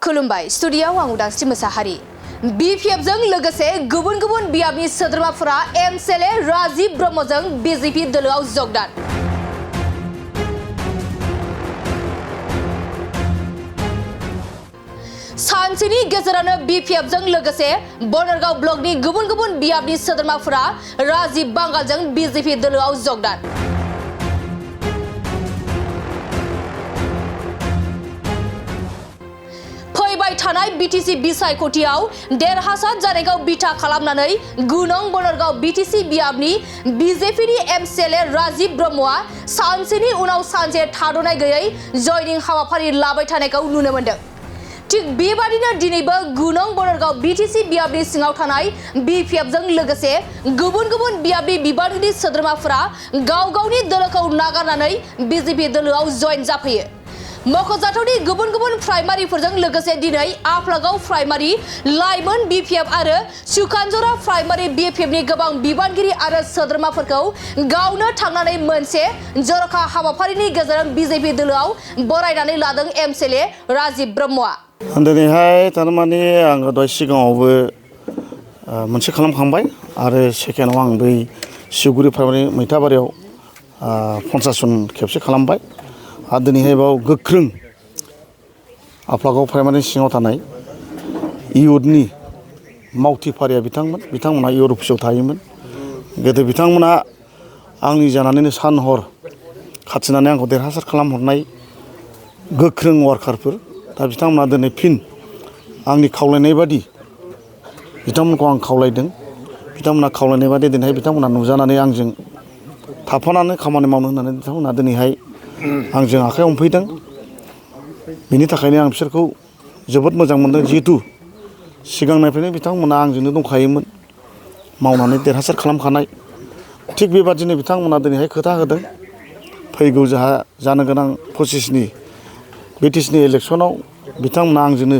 खुलुमबाय स्टुडियाव आं उदांस्रि मोसाहारि BPF जों लोगोसे गुबुन गुबुन बियाबनि सोद्रोमाफोरा MCLA राजीव ब्रह्मजों BJP दोलोआव जगदान सानसेनि गेजेरावनो BPF जों लोगोसे बनरगाव ब्लकनि गुबुन गुबुन बियाबनि सोद्रोमाफोरा राजीव बांगालजों BJP दोलोआव जगदान थानाय BTC बिसायख'थियाव देरहासार जानायखौ बिथा खालामनानै गुनं बनरगाव BTC बियाबनि BJPनि MCLA राजीव ब्रह्मआ सानसेनि उनाव सानसे थाद'नाय गैयै जयनिं हाबाफारि लाबाय थानायखौ नुनो मोनदों। थिग बेबादिनो दिनैबो गुनं बनरगाव BTC बियाबनि सिङाव थानाय BPF जों लोगोसे गुबुन गुबुन बियाबनि बिबानगिरि सोद्रोमाफोरा गाव गावनि दोलोखौ नागारनानै BJP दोलोआव जयेन जाफैयो। मख'जाथावनि गुबुन गुबुन प्राइमारिफोरजों लोगोसे दिनै आफ्लागाव प्राइमारि लाइमोन BPF आरो सुखानजरा प्राइमारि BPFनि गोबां बिबानगिरि आरो सोद्रोमाफोरखौ गावनो थांनानै मोनसे जर'खा हाबाफारिनि गेजेरजों BJP दोलोआव बरायनानै लादों MCLA राजीव ब्रह्मआ। दिनैहाय थारमाने आङो दहाय सिगाङावबो मोनसे खालामखांबाय आरो सेकेन्डआव आं बै सिउगुरि प्राइमारि मैथाबारियाव 50 जन खेबसे खालामबाय। आरो दिनैहाय बाव गोख्रों आफ्लागाव प्राइमारि सिङाव थानाय इयुथनि मावथिफारिया बिथांमोनहा इयुथ अफिसाव थायोमोन। गोदो बिथांमोना आंनि जानानैनो सान हर खाथिनानै आंखौ देरहासार खालामहरनाय गोख्रों वार्कारफोर। दा बिथांमोना दिनै फिन आंनि खावलायनाय बादि बिथांमोनखौ आं खावलायदों। बिथांमोना खावलायनाय बादि दिनैहाय बिथांमोना नुजानानै आंजों थाफानानै खामानि मावनो होननानै बिथांमोना दिनैहाय आंजों आखाइ हमफैदों। बिनि थाखायनो आं बिसोरखौ जोबोद मोजां मोनदों। जिहेतु सिगांनिफ्रायनो बिथांमोना आंजोंनो दंखायोमोन मावनानै देरहासार खालामखानाय। थिग बेबादिनो बिथांमोना दिनैहाय खोथा होदों फैगौ जोंहा जानो गोनां 25नि BTCनि इलेक्सनाव बिथांमोना आंजोंनो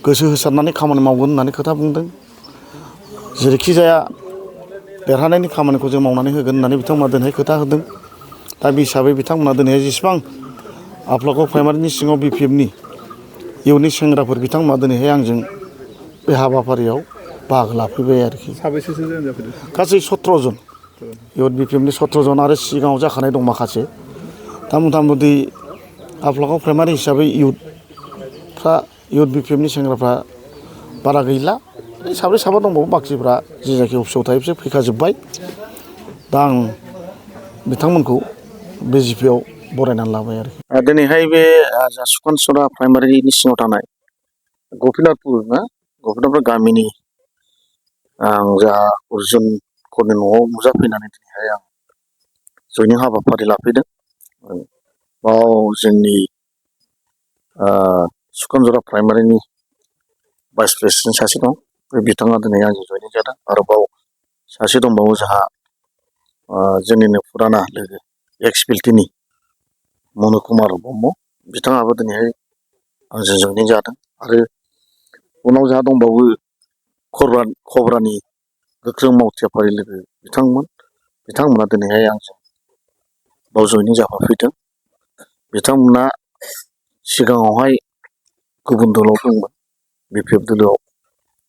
गोसो होसारनानै खामानि मावगोन होननानै खोथा बुंदों। जेरैखि जाया देरहानायनि खामानिखौ जों मावनानै होगोन होननानै बिथांमोना दिनैहाय खोथा होदों। दा बे हिसाबै बिथांमोना दिनैहाय जेसेबां आफ्लागाव प्राइमारिनि सिङाव BPFनि इयुथनि सेंग्राफोर बिथांमोना दिनैहाय आंजों बे हाबाफारियाव बाहागो लाफैबाय आरोखि। साबेसेसो जयेन जाफैदों? गासै 17 जन इयुथ BPFनि 17 जन आरो सिगाङाव जाखानाय दं माखासे। दा मथा-मथि आफ्लागाव प्राइमारि हिसाबै इयुथ BPFनि सेंग्राफ्रा बारा गैला। साब्रै साबा दंबावो बाखिफ्रा जे जायगायाव अफिसाव थायो बिसोर फैखाजोब्बाय। दा आं बिथांमोनखौ BJPआव बरायनानै लाबाय आरोखि। दिनैहाय बे सुखानजरा प्राइमारिनि सिङाव थानाय गपिनाथपुर गामिनि आं जा अर्जुनफोरनि न'आव नुजाफैनानै दिनैहाय आं जयनिं हाबाफारि लाफैदों। बाव जोंनि सुखानजरा प्राइमारिनि भाइस प्रेसिडेन्ट सासे दं। बे बिथाङा दिनै आंजों जयनिं जादों। आरोबाव सासे दंबावो जोंहा जोंनिनो फुराना लोगो एक्स-बिल्टिनि मनु कुमार ब्रह्म बिथाङाबो दिनैहाय आंजों जयनिं जादों। आरो उनाव जोंहा दंबावो खबरानि गोख्रों मावथिफारि लोगो बिथांमोना दिनैहाय आंजों बाव जयनिं जाफाफैदों। बिथांमोना सिगाङावहाय गुबुन दोलोआव दंमोन। BPF दोलोआव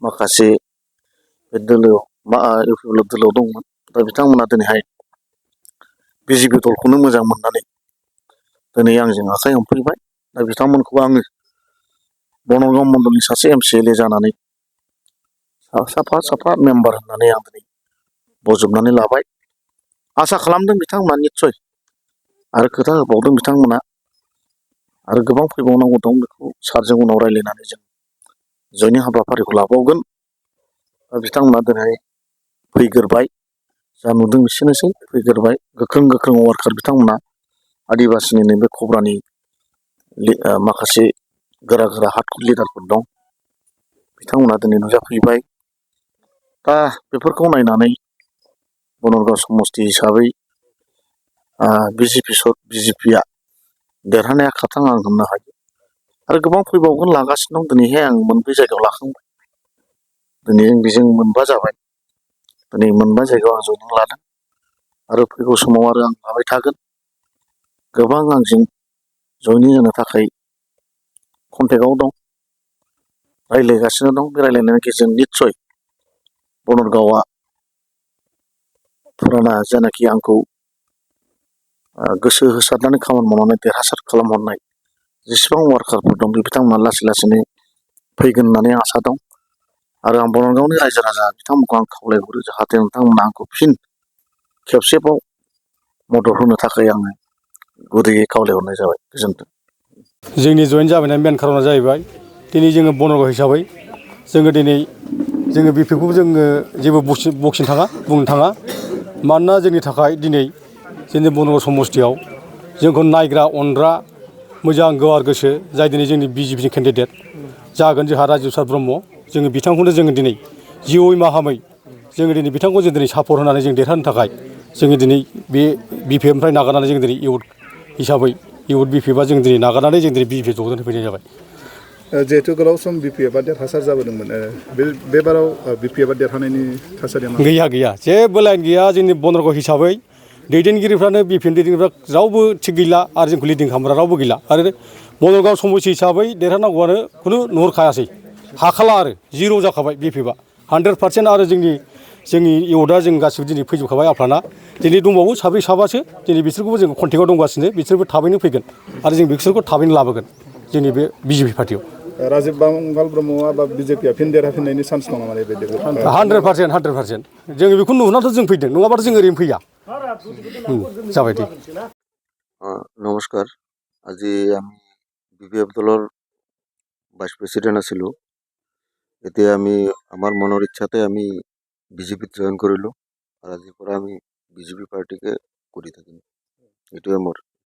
माखासे दोलोआव दंमोन। दा बिथांमोना दिनैहाय BJP दलखौनो मोजां मोननानै दिनै आंजों आखाइ हमफैबाय। दा बिथांमोनखौ आङो बनरगाव मण्डलनि सासे MCLA जानानै साफा मेम्बार होननानै आं दिनै बजबनानै लाबाय। आसा खालामदों बिथांमोना निस्सय आरो खोथा होबावदों बिथांमोना आरो गोबां फैबावनांगौ दं। बेखौ सारजों उनाव रायज्लायनानै जों जयनिं हाबाफारिखौ लाबावगोन। बिथांमोना दिनै फैग्रोबाय। जा नुदों एसेनोसै फैग्रोबाय। गोख्रों वार्कार बिथांमोना आदिबासिनि नैबे खबरानि माखासे गोरा हार्डक'र लिडारफोर दं। बिथांमोना दिनै नुजाफैबाय। दा बेफोरखौ नायनानै बनरगाव समस्ति हिसाबै BJPआ देरहानाया खाथां आं होननो हायो। आरो गोबां फैबावगोन लागासिनो दं। दिनैहाय आं मोनब्रै जायगायाव लाखांबाय। दिनै बेजों मोनबा जाबाय। दिनै मोनबा जायगायाव आं जयनिं लादों आरो फैगौ समाव आरो आं लाबाय थागोन। गोबां आंजों जयनिं जानो थाखाय कन्टेक्टआव दं। रायज्लायगासिनो दं। बे रायज्लायनायनि गेजेरजों निस्सय बनरगावआ फुराना जायनाखि आंखौ गोसो होसारनानै खामानि मावनानै देरहासार खालामहरनाय जेसेबां वार्कारफोर दं बे बिथांमोना लासै लासैनो फैगोन होननानै आसा दं। आरो आं बनरगावनि रायजो राजा बिथांमोनखौ आं खावलायहरो जाहाथे नोंथांमोना आंखौ फिन खेबसेबाव मदद होनो थाखाय आङो गुरैयै खावलायहरनाय जाबाय। गोजोन्थों। जोंनि जयेन जाबोनायनि मेन खारना जाहैबाय दिनै जोङो बनरगाव हिसाबै जोङो दिनै जोङो बिपिएफखौ जोङो जेबो बखिनो थाङा बुंनो थाङा। मानोना जोंनि थाखाय दिनै जोंनि बनरगाव समस्थियाव जोंखौ नायग्रा अनग्रा मोजां गुवार गोसो जाय दिनै जोंनि बिजेपिनि केन्डिडेट जागोन जोंहा राजिब सार ब्रह्म जोङो बिथांखौनो जोङो दिनै जिउयै माहामै जोङो दिनै बिथांखौ जों दिनै सापर्ट होनानै जों देरहानो थाखाय जोङो दिनै बे बिपिएफनिफ्राय नागारनानै जों दिनै इउथ हिसाबै इउथ बिपिएफआ जों दिनै नागारनानै जों दिनै बिजेपि ज'जों फैनाय जाबाय। जिहेतु गोलाव सम बिपिएफआ देरहासार जाबोदोंमोन बे बाराव बिपिएफआ देरहानायनि थासारिया मा? गैया जेबो लाइन गैया। जोंनि बनरगाव हिसाबै दैदेनगिरिफ्रानो बिपिएफनि दैदेनगिरिफ्रा रावबो थिग गैला आरो जोंखौ लिडिं खालामग्रा रावबो गैला आरो बनरगाव समस्ति हिसाबै देरहानांगौआनो खुनु नुहुरखायासै हाखाला आरो जिर' जाखाबाय बिपिएफआ 100% आरो जोंनि इउथआ जों गासिबो दिनै फैजोबखाबाय आफाना दिनै दंबावो साब्रै साबासो दिनै बिसोरखौबो जों कन्टेक्टआव दंगासिनो बिसोरबो थाबैनो फैगोन आरो जों बिसोरखौ थाबैनो लाबोगोन जोंनि बे बिजेपि पार्टियाव। राजिब ब्रह्मआ बा बिजेपिआ फिन देरहाफिननायनि चान्स दङ नामा बेबायदि? 100% जोङो बेखौ नुहुरनानैथ' जों फैदों नङाबाथ' जों ओरैनो फैया। जाबाय दे। নমস্কাৰ। আজি আমি বিপিএফ দলৰ ভাইচ প্ৰেচিডেণ্ট আছিলোঁ। এতিয়া আমি আমাৰ মনৰ ইচ্ছাতে আমি বিজেপিত জইন কৰিলোঁ আৰু আজিৰ পৰা আমি বিজেপি পাৰ্টিকে কৰি থাকিম। এইটোৱে মোৰ